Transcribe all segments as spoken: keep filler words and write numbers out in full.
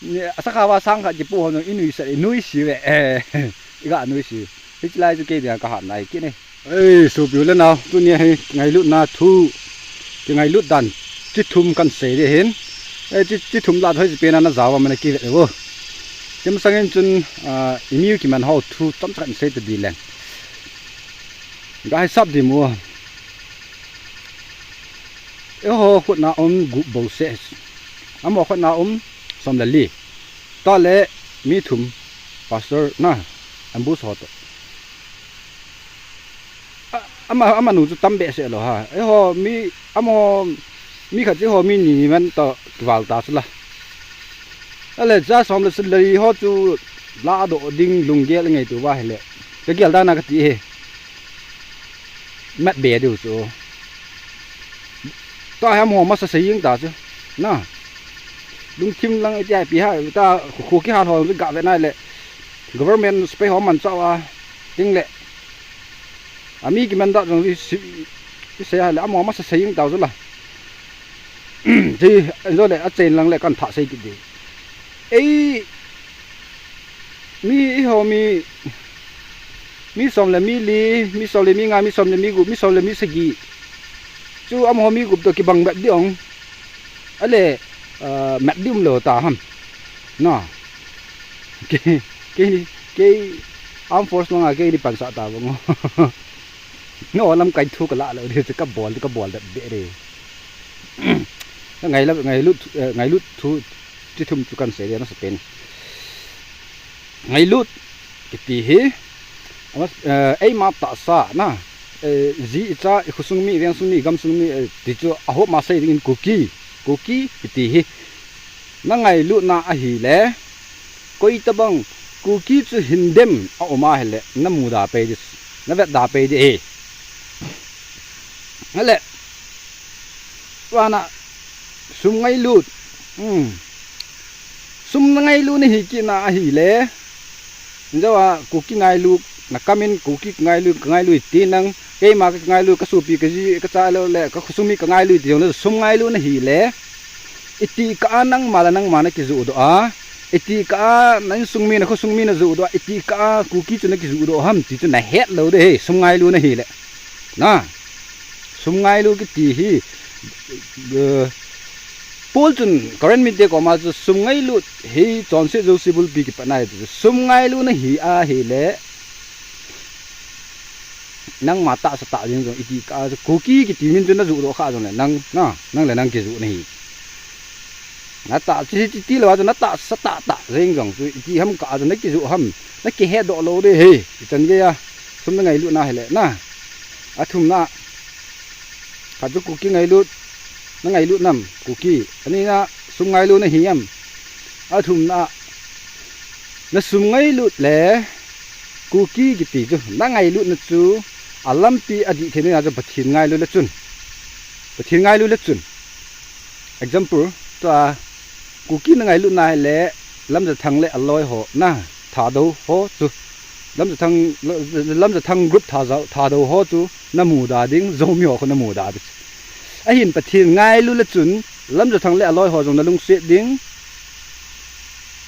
Ni, asakha va sang khat kipu ho jong i nuisat, i nuisi ve. Eh, i ga nuisi. Hichi lai chu kei dinga ka hatna ahi kit e. Ei, sopi u le nao, tunia hi ngailutna thu, kingailut dan, chi thum kan sei ding ahin. Eh, chi, chi thum lah hoi chi pena na jaova mana kivet e vo. Chi masangin chun, ah, i mi u kiman ho thu chomcha kan sei ta ding leng. Ga hisap ding mo. Eiho khutna um gup bou seh. Amaho khutna um som le li. Tah le mi thum, pastor na, ambush ho toh. A, ama, amanu chu tam behseh lou ha. Eiho mi, amaho, mi khat chu eiho mi ni ni man toh kival ta chu la. Ale cha som le li ho chu ladoh ding lunggel ngaito uva ahile. Ka gel dan a kati e. Mat be diu chu. Tua hi amaho masa sei jeng ta chu. Na. Lungthim lang iti a ipi ham, ta khu, khu kihal ho ga ve nai le. Government sepai ho man chauva. Ting le. Ami kiman dan jong i sei, i sei a le amaho masa sei jeng ta chu la. Ti, jo le achen lang le kan thah sei kit ding. Ei, mi eiho mi, mi som le mi li, mi som le mi nga, mi som le mi gup, mi som le mi sagi. Chu amaho mi gup toh kibang mat ding ong. Ale, ah, mat ding um lou ta ham. Na. Kei, kei ni, kei armed force langa kei ni pansah ta vang o. No, lamkai thu ka la lou ding chu ka bol, ka bol dat be re. Ngailut, ngailut, eh, ngailut thu, chi thum chu kan sei le na sa pen. Ngailut, kiti hi, ama, eh, eima tahsa na, eh, ji i cha, i khosung mi, i vengsung mi, i gamsung mi, eh, ti chu ahop ma sei dingin Kuki, Kuki, kiti hi. Na ngailutna ahile, koi tabang Kuki chu hindem a um ahile, na muda pei ding, na vetda pei ding e. Ale, vana, sum ngailut, hmm. Sum na ngailut na hi kit na ahile, Injo a, Kuki ngailu, na kamin Kuki ka ngailu, ka ngailu iti nang, keima ka ngailu, ka sopi, ka ji, ka cha lou le, ka khosung mi ka ngailu iti jong le, sum ngailu na hile. Iti kah a nangma le nangma na kijoh doh a. Iti kah a na insung mi, na khosung mi na joh doh a. Iti kah a Kuki chu na kijoh doh ham, ti chu na het lou ding, sum ngailu na hile. Na. Sum ngailu kiti hi, eh, Paul chun Corinth mite koma chu sum ngailut hi chonset jouse bulpi kipat nai chu sum ngailu na hi ahile nangma tahsa tah jeng jong iti kah a chu Kuki kiti min chu na joh doh kha jong le nang, na, nang le nang kijoh na hi. Na tahsa hi ti lou a chu na tahsa tah tah jeng jong chu iti ham kah a chu na kijoh ham, na kihet doh lou ding hi, ichan gei a. Sum na ngailut na hile na. Athumna. Khat chu Kuki ngailut. Na ngailut nam, Kuki. Anina sum ngailu na hi am. Athumna. Na sum ngailut le Kuki kiti chu. Na ngailutna chu alampi adih theina chu Pathen ngailu le chun. Pathen ngailu le chun. Example, tua Kuki na ngailut na hile, Lamjathang le aloi ho na, Thadou ho chu. Lamjathang, Lamjathang group Thadou, Thadou ho chu na muda ding, Zomi ho khu na muda ding. Ahin Pathen ngailu le chun, Lamjathang le aloi ho jong na lungset ding,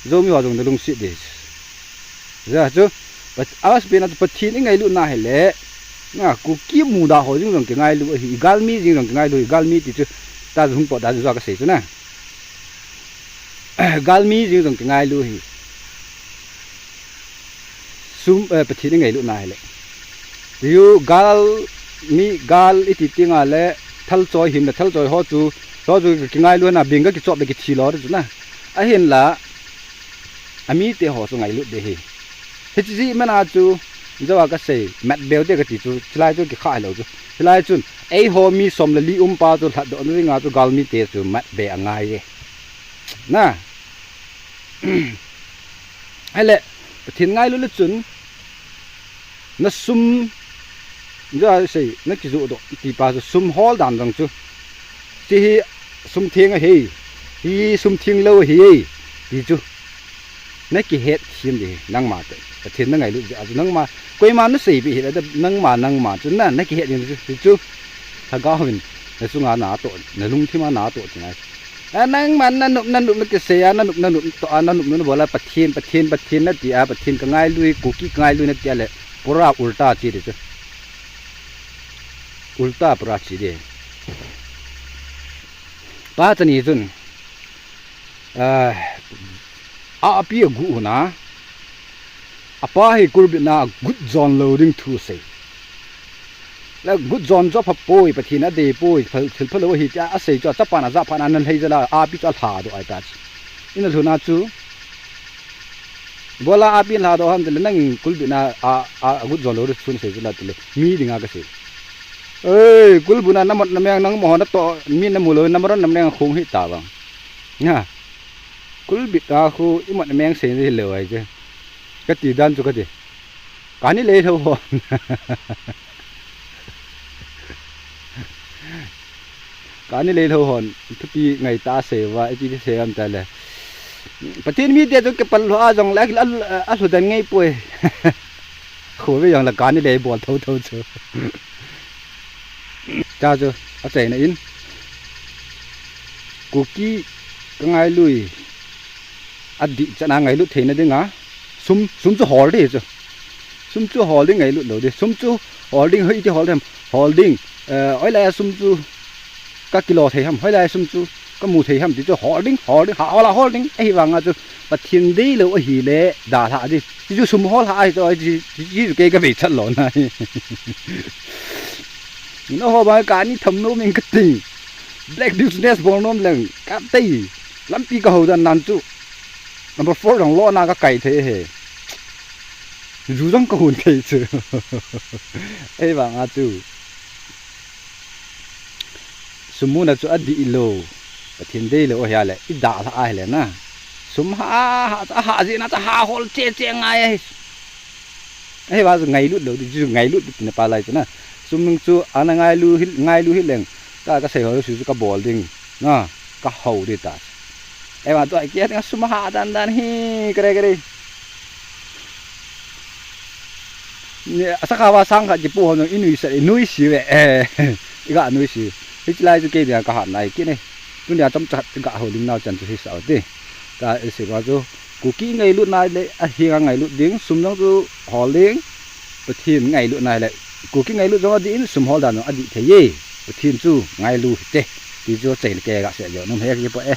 Zomi ho jong na lungset ding. Ja chu, Pat-, awas pena chu Pathen i ngailut na hile, na, Kuki muda ho jeng jong kingailu ahi, i galmi jeng jong kingailu, i galmi ti chu, ta jong pot da jong ka sei chu na. Galmi jeng jong kingailu hi. Sum, eh, Pathen i ngailut na hile. Tiu gal, mi gal iti tinga le, thalchoi him le thalchoi ho chu, ho chu kingailu na, bing ka kichop le kithi lou chu na. Ahinla, amite ho chu ngailut ding hi. Hiche jeh mana chu, jo a ka sei, mat beu te kati chu, chulai chu kikha lou chu. Chulai chun, eiho mi som le li um pa chu, lhatdoh na dinga chu, galmite chu, mat be angai e. Na. Ahile, Pathen ngailu le chun, na sum, ja sei, na kijoh doh, ti pa chu sum hol dan jong chu. Hiche hi sum theng ahi, hi sum theng lou ahi, ti chu. Na kihet thim ding, nangma te. Pathen na ngailut jeh a chu, nangma, koima na sei pi hile, nangma, nangma chu, na, na kihet ding chu, chu. Lhagao in, na chunga na toh, na lungthim a na toh, ti ngai. A nangman nanop, nanop nakisei a, nanop, nanop toh a, nanop, nanop bol a, Pathen, Pathen, Pathen nati a, Pathen kangailui, Kuki kangailui nati a le, pura ulta chi di chu. Ulta pura chi di. Pa chani chun, ah, api agu u na, apa hi kulbitna agut jon lou ding thu asei. Le gut jon chu apha poi, Pathen adei poi, phal, thil phalou ahi tia asei chu, achapan ajah phat na nalhei jal a, api chu alhadoh ahi ta chu. Ina lhun a chu, bola api lhadoh ham tile, nang kulbitna a, a, agut jon lou ding thu nasei chu la tile, mi dinga kasei. Ei, kulbitna namot nameng nangma ho natoh, mi namu lou, namot nameng khong hi ta vang. Nga. Kulbit a khu imot nameng sei hilou ahi chu. Kati dan chu kati. Kani lei lhou hon. Kani lei lhou hon. Thupi ngai ta sei uva, ipi ti sei am tale. Pathen mite chu kipal lou a jong le, a, a, alhu dan ngai poi. Khove jong le kani lei bol tho tho chu. Cha chu, achaina in. Kuki kangailui. Adih chan a ngailut theina dinga. Sum, sum chu hol di chu. Sum chu hol ding ngailut lou di. Sum chu hol ding, hoi iti hol ding. Hol ding. Eh, hoilai a sum chu kakilo thei ham. Hoilai a sum chu kamu thei ham. Ti chu hol ding, hol ding. Ha, hol a hol ding. Ahivanga chu Pathen deilou ahile dalha di. Ti chu sum hol ha ahi chu, ti, ti, ti chu kei kaveichat lona hi. Ina ho ba kani tham nom in kati. Black business bol nom leng kati. Lampi kahou dan nan chu. Number four jong lona kakai thei he. Ju jong kahon thei chu. Ahivanga chu. Sum muna chu adih lou. Pathen deilou ahile. Idalha ahile na. Sum ha, ha, ha, ha, jeh na, ha, hol che, che ngai ahi. Ahivang chu ngailut lou di, chu ngailut di tina palai chu na. Sum nung chu ana ngailu hi, ngailu hileng. Ka, kasei ho chu kabol ding. Na, kahou di ta. Ahivang chu ai kia ding sum ha dan dan hi, kare kare. Ni, asakha va sang khat kipu ho nung inuisat, inuisi ve. Eh, iga nuisi. Hichelai chu kei dia kahat nai kit ne. Tunia chomcha khat gahou ding nau chan chu hisah u ti. Ka isei va chu. Kuki ngailut nai le, ahinga ngailut ding, sum jong chu hol ding, Pathen ngailut nai le, Kuki ngailut jong adih in, sum hol dan jong adih thei e, Pathen chu ngailu hite, ti chu achaina kei gasei jou nom he kipo e.